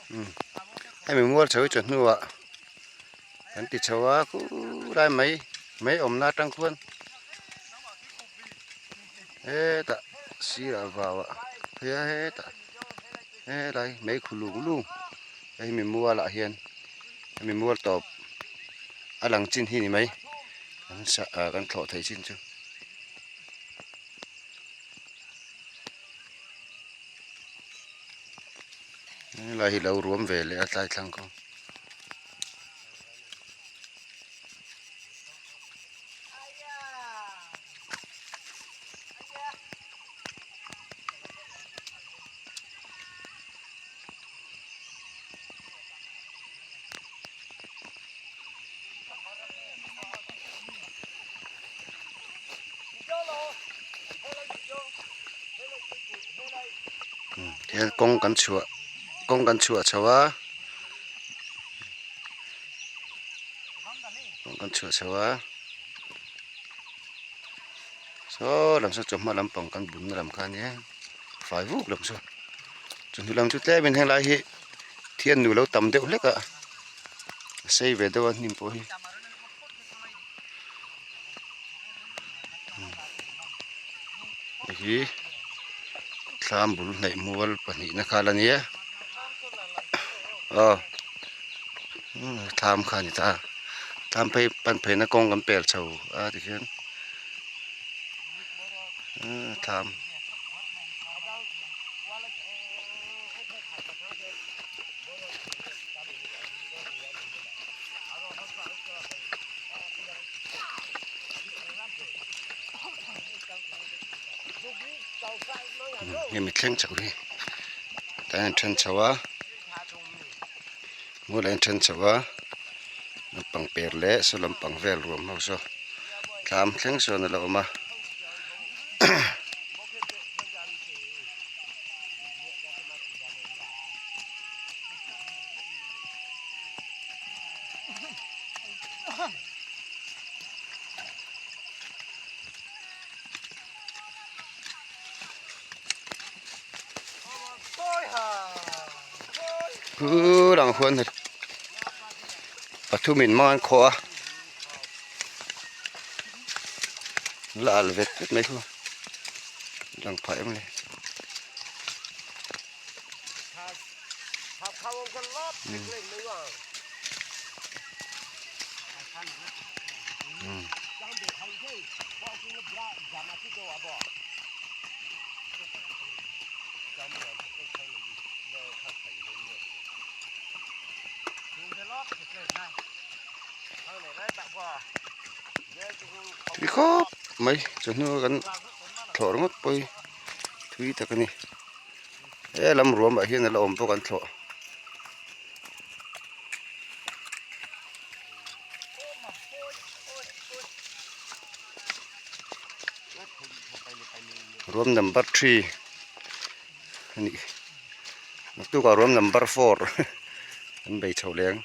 Hemi mual chho hi chawhnu ah kan ti chho a khulai mai mai awmna atang khuan hetah sirah vau ah phei a hetah helai mei khu lung lung hei mi mual ah hian hemi mual tawp a lang chin hi ni mai kan sah ah kan thlawh theih chin chu. Helai hi lo ruam ve leh a tlai thlang kawng. Hian kawng kan chhuah kawng kan chhuah chho a kawng kan chhuah chho a saw lam saw chawhma lampang kan bunna lam kha ania fai vuk lam saw chawhnu lam chu tlem in helai hi thian nu lo tam deuh hlek a a sei ve deuh a hnim pawh hi. Hei hi thlam bul hnaih mual pahnihna kha la nia aw thlam kha a ni ta thlam phei pan pheina kawng kan pel chho a tikhian thlam. Hemi thleng chho hi tah hian then chho a hmulah hian then chho a naupang per leh saw lampang vel ruam ho saw tlam thleng sawn a lo awm a. Cứ đằng khuôn thật và thu mình mang khô là vẹt rất mấy không đằng phải em này Tui khawp mai chawhnu kan thlawh ringawt pawh hi tui tak a ni he lam ruam ah hian a la awm bawk an thlawh. Ruam number three a nih naktukah ruam number four an bei chho leh ang.